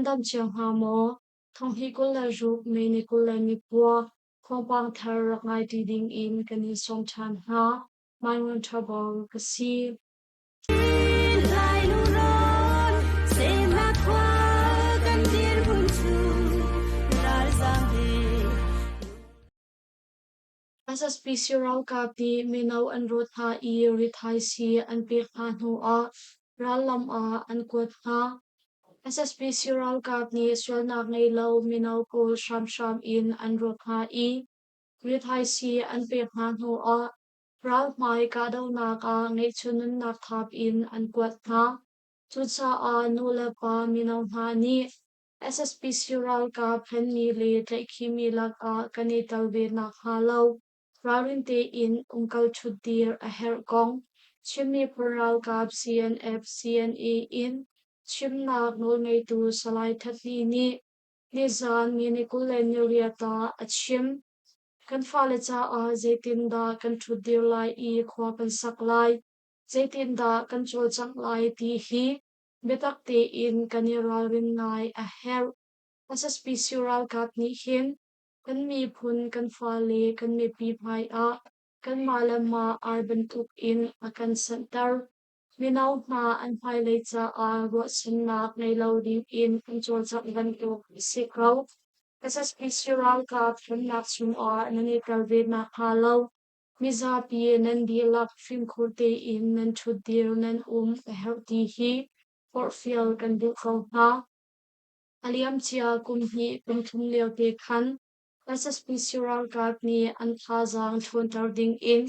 dam cio hnga maw? Thonghnih 26 May ni 21 thawngpang thar rak ngai ṭi ding in kan in sawm ṭhan hna. Mai Ngun Ṭha Bawng ka si. Lai lungrawn semnak khua kan dirhmun cu ralzam he. SSPC ralkap nih mino an rawt hna i rithaisii an pek hna hnuah rallam ah an kuat hna. SSPC ralkap nih sualnak ngei lo mino pawl hramhram in an rawt hna i rithaisii an pek hna hnuah ralhmai kahdohnak ah ngeihchun nunnak thap in an kuat hna. Cucaah nulepa mino hna nih SSPC ralkap hlenmi le tlaihkhihmi lakah kan i tel ve nakhnga lo ralrin tein umkal ṭhutdir a herh kong Chin miphun ralkap CNF CNA in chimnak nawlngeitu Salai That Ni nih nizaan ni ni 28 ah a chim. Kan fale caah zeitindah kan ṭhutdir lai i khua kan sak lai, zeitindah kan cawlcangh lai ti hi Biatak tein kan i ralrin ngai a herh. SSPC ralkap nih hin kan miphun, kan fale, kan mipi hmai ah kanmah le mah ar bantuk in a kan sanhter. Mino hna an hmailei caah ruahchannak ngei lo ding in an cawlcangh bantuk a si ko. SSPC ralkap hremnak chungah nan i tel ve nakhnga lo Mizapi nan dihlak fimkhur tein nan ṭhutdir nan um a herh ti hi forhfial kan duh ko hna. A liamcia kum hnih kum thum liote khan SSPC ralkap nih an thazaang ṭhawnter dingin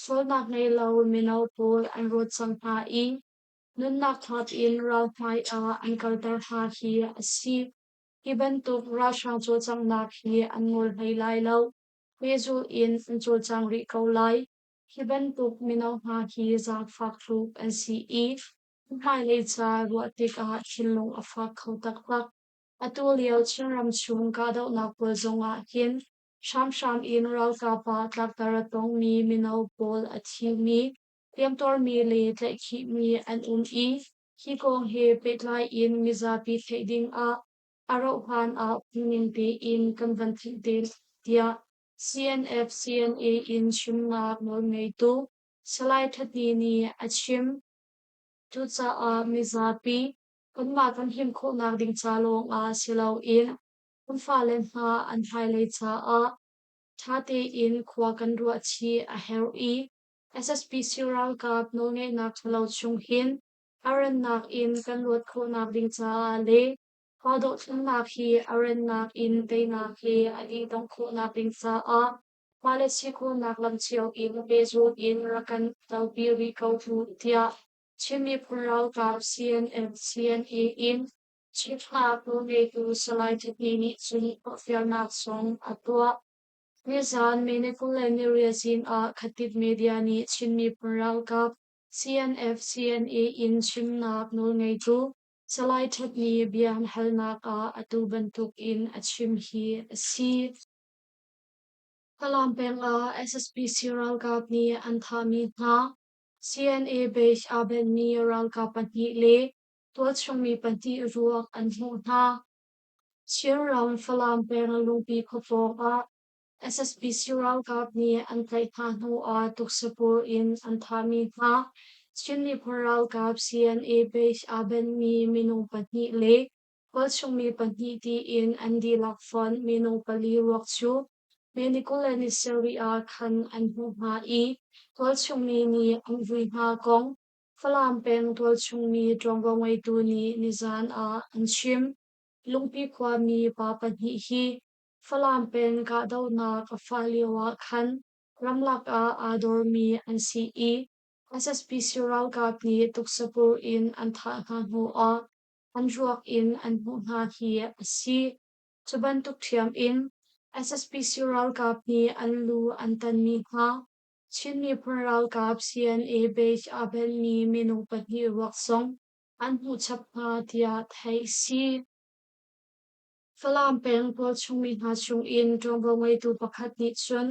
sualnak ngei lo mino pawl an rawt cang hna i nunnak thap in ralhmai ah an kalter hna hi a si. Hi bantuk ralhrang cawlcanghnak hi an ngol hlei lai lo. Pehzulh in an cawlcang rih ko lai. Hi bantuk mino hna hi zaangfak tluk an si i hmailei ca ruah tikah thinlung a fak kho taktak. Atu lio Chinram chung kahdohnak pawl zongah hin hramhram in ralkap ah tlakter a tongmi mino pawl a thimi, hliamtuarmi le tlaihkhihmi an um i hi kong he pehtlai in mizapi theih dingah a rauhhlan ah phungning tein kan van theih te tiah CNF CNA in chimnak nawlngeitu Salai Thatni nih a chim. Cucaah mizapi kanmah kan him khawhnak ding ca lawngah si loin kan fale hna an hmailei caah ṭha tein khua kan ruah chih a herh i SSPC ralkap nawlngeihnak ṭhalo chung hin a rannak in kan luat khawhnak ding caah le pa dohthlennak hi a rannak in teinak he a dih-dongh khawhnak ding caah mah le si khawhnak lam cio in pehzul in rak kan kalpi rih ko hnu tiah Chin miphun ralkap CNF CNA in Chief-hna nawlngeitu Salai Thatni nih cun forhfialnak zong a tuah. Nizaan May ni 28 zing ah Khatit Media nih Chin miphun ralkap CNF CNA in chimnak nawlngeitu Salai That nih bia halnak ah atu bantuk in a chim hi a si. Falam peng ah SSPC ralkap nih an thahmi hna CNA base aa benhmi ralkap pahnih le tualchung mi pahnih ruak an hmuh hna. Chinram Falam peng Lungpi khuapawng ah SSPC ralkap nih an tlaih hna hnu ah tuksapur in an thahmi hna Chin miphun ralkap CNA base aa benhmi minung pahnih le tualchung mi pahnih tiin an dihlak fonh minung pali ruak cu May ni 27 ah khan an hmuh hna i tualchung mi nih an vui hna kong Falam peng tualchung mi ṭuanvo ngeitu nih nizaan ah an chim. Lungpi khuami pa pahnih hi Falam peng kahdohnak a fah lioah khan ramlak ah aa dormi an si i SSPC ralkap nih tuksapur in an thah hna hnuah an ruak in an hmuh hna hi a si. Cu bantuk ṭhiam in SSPC ralkap nih an lu an tanmi hna Chin miphun ralkap CNA base aa benhmi minung pahnih ruak zong an hmuh chap hna tiah theih a si. Falam peng tualchung mi hna chungin ṭuanvo ngeitu pakhat nih cun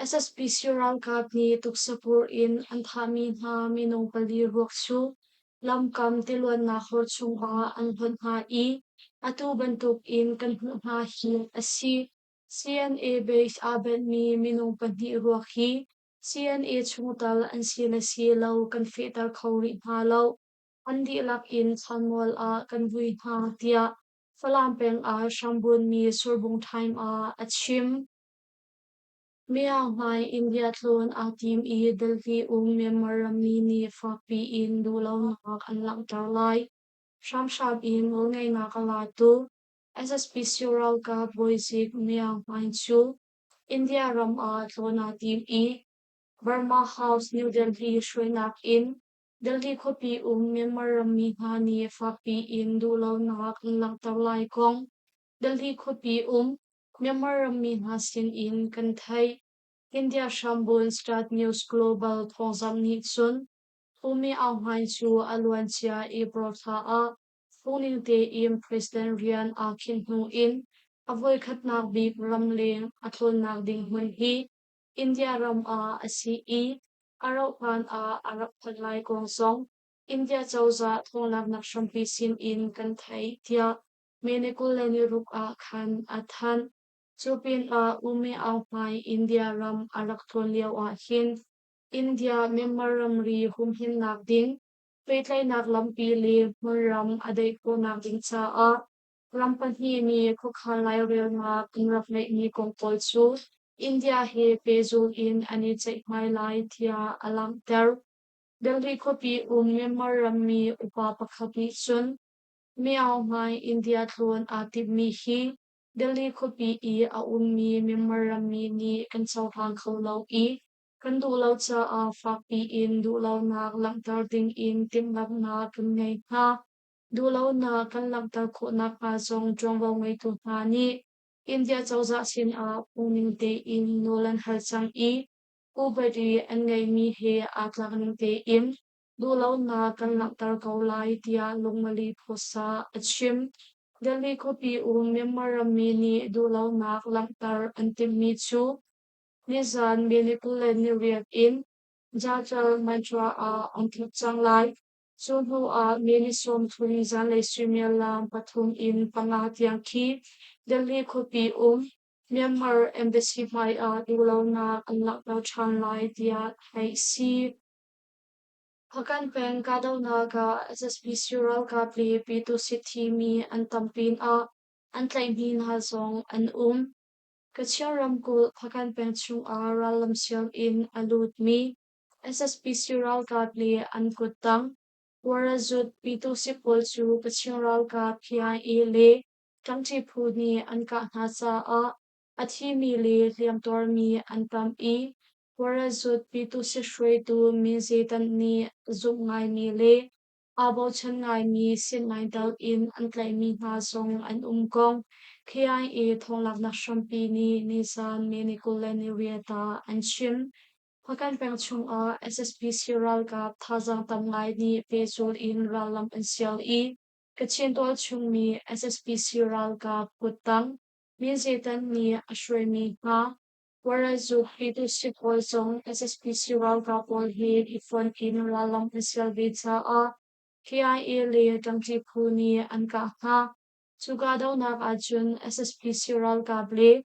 SSPC ralkap nih tuksapur in an thahmi hna minung pali ruak cu lamkam tiluannak hor chungah an hlonh hna i atu bantuk in kan hmuh hna hi a si. CNA base aa benhmi minung pahnih ruak hi CNA chungtel an si le si lo kan fehter kho rih hna lo. An dihlak in thlanmual ah kan vui hna, tiah Falam peng ah hrambunmi Surbung Time ah a chim. Myanmar hmai India tlawn aa tim i Delhi um Myanmar rammi nih fakpi in duhlonak an langhter lai. Hramhram in nawlngeihnak a latu SSPC ralkap bawizik Myanmar cu India ram ah tlawn aa tim i Burma House New Delhi hruainak in Delhi khuapi um Myanmar rammi hna nih fakpi in duhlonak an langhter lai kong Delhi khuapi um Myanmar rammi hna sin in kan theih. India hrambun Start News Global thawngzamh nih cun U Mi Aung Hlaing cu a luancia April thla ah phungning tein president rian aa khinh hnu in a voikhatnak bik ramleng a tlawnnak ding hmun hi India ram ah a si i a rauh hlan ah a rak phanh lai kong zong India cozah thawnglaknak hrampi sin in kan theih tiah May ni 26 ah khan a thanh. Cu pinah U Mi Aung Hlaing India ram a rak tlawn lio ahhin India Myanmar ramri humhimnak ding pehtlaihnak lampi le hmunram a daih khawhnak ding caah ram pahnih nih khuakhan lairelnak an rak ngeihmi kong pawl cu India he pehzulh in an i ceihmai lai tiah a langhter. Delhi khuapi um Myanmar rammi upa pakhat nih cun Mi Aung Hlaing India tlawn aa timhmi hi Delhi khuapi i a ummi Myanmar rammi nih kan cohlang kho lo i kan duh lo caah fakpi in duhlonak langhter dingin timhlamhnak kan ngei hna. Duhlonak kan langhter khawh nakhnga zong ṭuanvo ngeitu hna nih India cozah sinah phungning tein nawl an hal cang i upadi an ngeihmi he aa tlak ning tein duhlonak kan langhter ko lai tiah Lungmali Phusa a chim. Delhi khuapi um Myanmar rammi nih duhlonak langhter an timhmi cu nizan May ni 28 in Jachal Mantra ah an tluk cang lai. Cu hnu ah May ni 30 zanlei suimilam 3 in 5 tiang khi Delhi khuapi um Myanmar Embassy hmai ah duhlonak an langhter ṭhan lai tiah theih si. Hpakant peng kahdohnak ah SSPC ralkap le Pyitusit thimi an tam pinah an tlaihmi hna zong an um. Kachin ramkulh Hpakant peng chungah rallam sial in a lutmi SSPC ralkap le an kuttang Warazut Pyitusit pawl cu Kachin ralkap KIA le ṭangṭi phu nih an kah hna caah a thimi le hliamtuarmi an tam i Warazut Pyitusit hruaitu Min Zetan nih zumh ngaimi le aa bochan ngaimi Sinnaing tel in an tlaihmi hna zong an um kong KIA thawnglaknak hrampi nih nizan May ni 28 ah an chim. Hpakant peng chungah SSPC ralkap thazaang tam ngai nih pehzul in rallam an sial i Kachin tualchungmi SSPC ralkap kuttang Min Zetan nih a hruaimi hna Warazuk Pyitusit pawl zong SSPC ralkap pawl he i fonh in rallam an sial ve caah KIA le ṭangṭi phu nih an kah hna. Cu kahdohnak ahcun SSPC ralkap le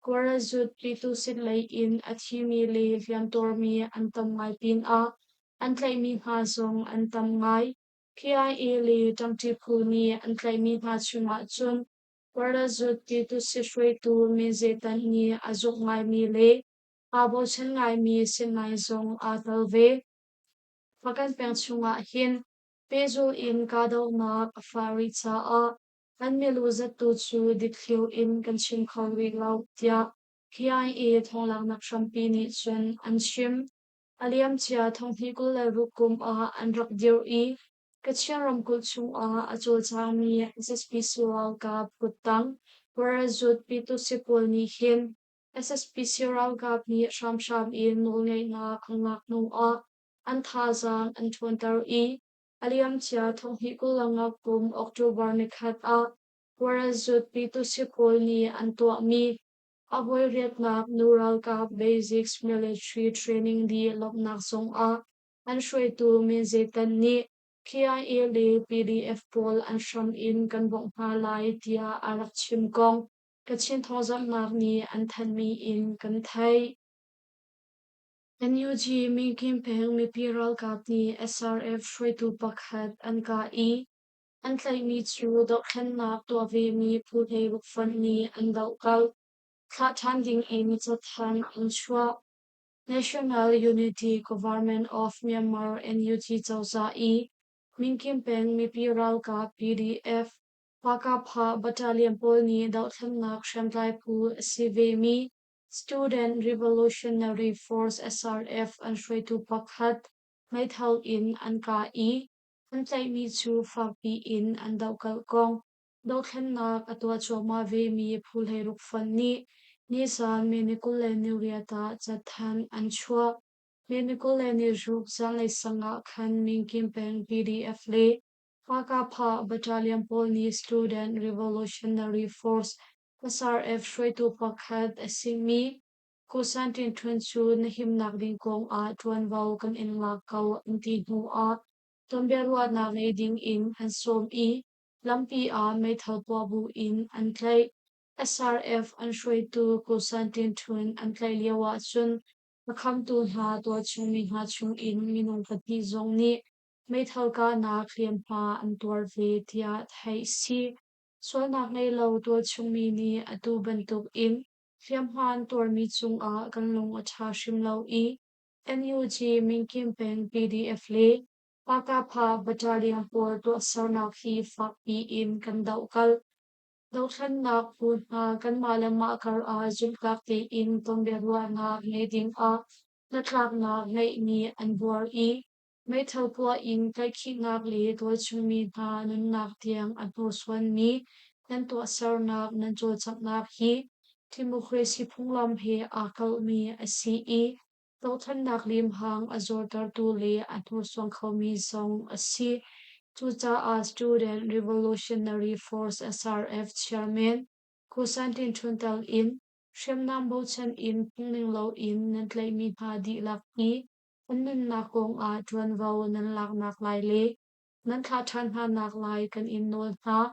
Warazut Pyitusit lei in a thimi le hliamtuarmi an tam ngai pinah an tlaihmi hna zong an tam ngai. KIA le ṭangṭi phu nih an tlaihmi hna chungah cun Warazut Pyitusit hruaitu Min Zetan nih a zumh ngaimi le aa bochan ngaimi Sinai zong aa tel ve. Hpakant peng chungah hin pehzulh in kahdohnak a fah rih caah an milu zattu cu dikthliu in kan chim kho rih lo tiah KIA thawnglaknak hrampi nih cun an chim. A liamcia thonghnih 26 kum ah an rak dirh i Kachin ramkulh chungah a cawlcangmi SSPC ralkap kuttang Warazut Pyitusi pawl nih hin SSPC ralkap nih hramhram in nawlngeihnak an lak hnuah an thazaang an ṭhawnter i a liamcia thonghnih 25 kum October nikhat ah Warazut Pyitusi pawl nih an tuahmi a voiriatnak nu ralkap Basics Military Training dih lawmhnak zongah an hruaitu Min Zetan nih. KIA le PDF pawl an hram in kan bawmh hna lai tiah a rak chim kong Kachin thawngzamhnak nih an thanhmi in kan theih. NUG Minkin peng mipi ralkap nih SRF hruaitu pakhat an kah i an tlaihmi cu dohthlennak tuah vemi phu hleiruk fonh nih an dohkalh. Thlah ṭhan ding in cathanh an chuah. National Unity Government of Myanmar NUG cozah i Minkin peng mipi ralkap PDF Pakapha battalion pawl nih dohthlennak hriamtlai phu a si vemi Student Revolutionary Force SRF an hruaitu pakhat meithal in an kah i an tlaihmi cu fakpi in an dohkalh kong dohthlennak a tuah cuahmah vemi phu 16 fonh nih nizan May ni 28 ah cathanh an chuah. May ni 26 zanlei sang ah khan Minkin peng PDF le Pakapha battalion pawl nih Student Revolutionary Force SRF hruaitu pakhat a simi Kosantin Htun cu na himnak ding kong ah ṭuanvo kan in lak ko an ti hnu ah tonbiaruahnak ngei ding in an sawm i lampi ah meithal puah bu in an tlaih. SRF an hruaitu Kosantin Htun an tlaih lio ahcun a khamtu hna tualchungmi hna chung in minung pahnih zong nih meithal kahnak hliamhma an tuar ve tiah theih a si. Sualnak ngei lo tualchungmi nih atu bantuk in hliamhma an tuarmi cungah kan lung a ṭha hrim lo i NUG Minkin peng PDF le Pakapha battalion pawl tuahsernak hi fakpi in kan dohkalh. Dothlennak phu hna kanmah le mah kar ah zumhtlak tein tonbiaruahnak ngei dingah hnatlaknak ngeihmi an buar i Meithal puah in tlaihkhihnak le tualchungmi hna nunnak tiang a hnursuanmi nan tuahsernak nan cawlcanghnak hi democracy phunglam he aa kalhmi a si i dothlennak limhang a zortertu le a hnursuang khomi zong a si. Cucaah Student Revolutionary Force SRF Chairman Konstantin Chuntel in hriamnam bochan in phungning loin nan tlaihmi hna dihlak hi An nunnak kongah ṭuanvo nan laknak lai le nan thlah ṭhan hnanak lai kan in nawl hna.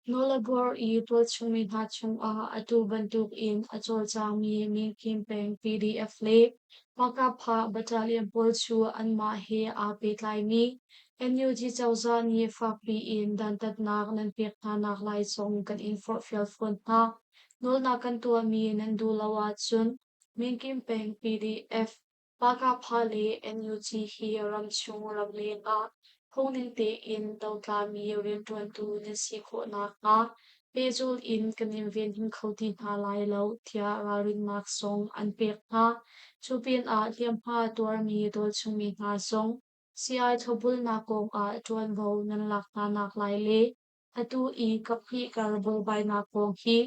Nawl a buar i tualchungmi hna chungah atu bantukin a cawlcangmi Minkin peng PDF le Pakapha battalion pawl cu anmah he aa pehtlaimi NUG cozah nih fakpi in dantatnak nan pek hnanak lai zong kan in forhfial fawn hna. Nawlnak kan tuahmi nan duh lo ahcun Minkin peng PDF Pakapha le NUG hi ramchung ramleng ah phungning tein dotlami rianṭuantu nan si khawh nakhnga pehzul in kan in venhim kho ti hna lai lo tiah ralrinnak zong an pek hna. Cu pinah hliamhma tuarmi tualchungmi hna zong sii-ai thlopbulnak kongah ṭuanvo nan lak hna naklai le atu i kaphnih kar buaibainak kong hi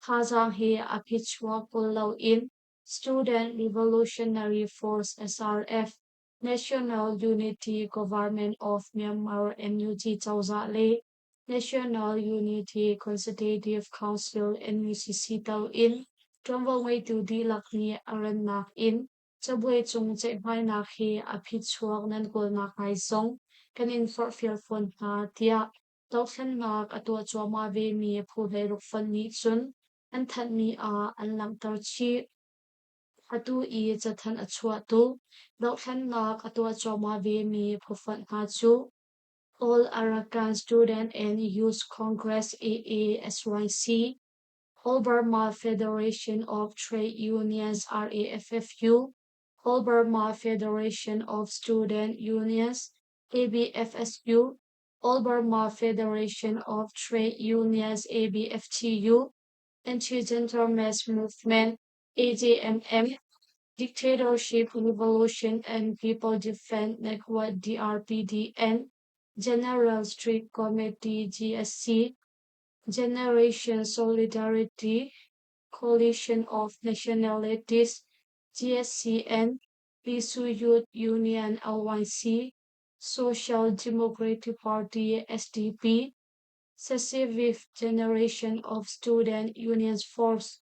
thazaang he a phichuak kawl loin Student Revolutionary Force SRF, National Unity Government of Myanmar NUG cozah le National Unity Consultative Council NUCC tel in ṭuanvo ngeitu dihlak nih a rannak in cabuai cung ceihmainak hi a phichuak nan kawlnak lai zong kan in forhfial fawn hna, tiah dohthlennak a tuah cuahmah vemi phu 16 fonh nih cun an thanhmi ah an langhter chih. Atu i cathanh a chuahtu dohthlennak a tuah cuahmah vemi phufonh hna cu All Arakan Student and Youth Congress AASYC, All Burma Federation of Trade Unions RAFFU, All Burma Federation of Student Unions ABFSU, All Burma Federation of Trade Unions ABFTU, Anti-Gender Mass Movement AJMM, Dictatorship Revolution and People Defense Network DRPDN, General Street Committee GSC, Generation Solidarity Coalition of Nationalities GSCN, Lisu Youth Union LYC, Social Democratic Party SDP, Successive Generation of Student Unions Force,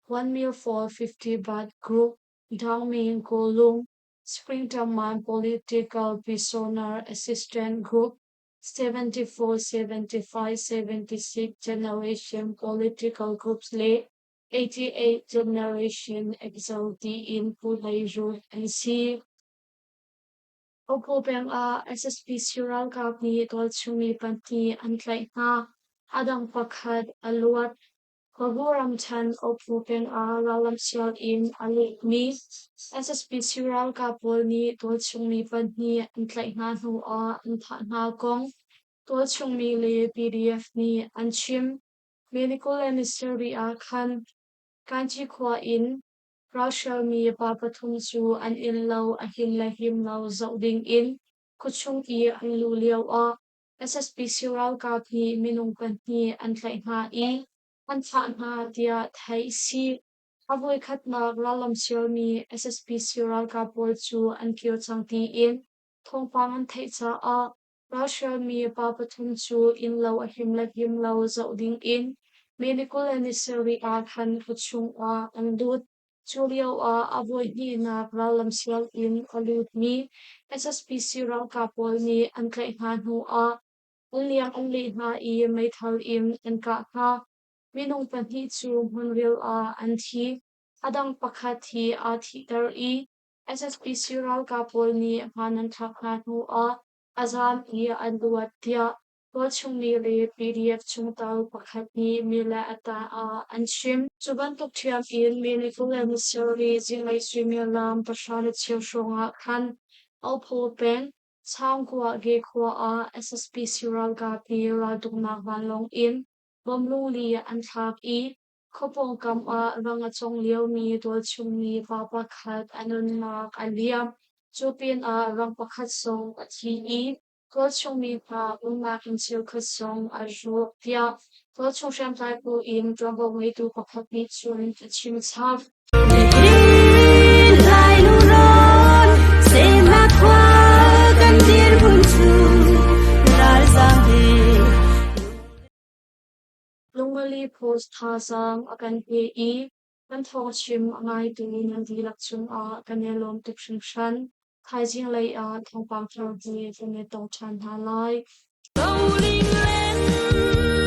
1 450 Baht Group, Dangming Kolung. Springterman Political Prisoner Assistance Group, 74, 75, 76 Generation Political Groups le 88 Generation Exile tiin phu 16 an si. Opo peng ah SSPC ralkap nih tualchung mi pahnih an tlaih hna. A dang pakhat a luat. Kawbu ramṭhen Opo peng ah rallam sial in a lutmi SSPC ralkap pawl nih tualchung mi pahnih an tlaih hna hnu ah an thah hna kong tualchung mi le PDF nih an chim. Medical le Missouri ah khan Kanci khua in ralhrialmi pa pathum cu an innlo a him le him lo zoh ding in khuachung i an luh lio ah SSPC ralkap nih minung pahnih an tlaih hna i an thah hna tiah theih a si. A voikhatnak rallam sialmi SSPC ralkap pawl cu an kir cang tiin thawngpang an theih caah ralhrialmi pa pathum cu innlo a him le him lo zoh ding in May ni 27 ah khan khuachung ah an lut. Cu lioah a voihnihnak rallam sial in a lutmi SSPC ralkap pawl nih an tlaih hna hnuah an liang an leh hna i meithal in an kah hna. Minung pahnih cu hmunril ah an thi. A dang pakhat hi aa thihter i SSPC ralkap pawl nih hmaan an thlak hna hnuah a zaam i an luat tiah Tualchungmi le PDF chungtel pakhat nih mi le a ta ah an chim. Cu bantuk ṭhiam in Minicle le Missouri zinglei suimilam 10:15 hrawng ah khan Ophaw peng, Chaungkua Ge khua ah SSPC ralkap nih raltuknak vanlawng in bomb lungli an thlak i khua pawngkam ah rang a cong liomi tualchungmi pa pakhat a nunnak a liam. Cu pinah rang pakhat zong a thi i Tualchungmi hna umnak inn cheukhat zong a rawk tiah tualchung hriamtlai phu in ṭuanvo ngeitu pakhat nih cun a chim chap. Nihin Lai lungrawn semnak khua kan dirhmun cu ralzaam he. Lungali Post thazaang a kan pe i kan thawngchim a ngaitu nan dihlak cungah kan i lawm tuk hringhran. Thaizing lei ah thawngpang thar he kan i tong ṭhan hna lai. Roling len.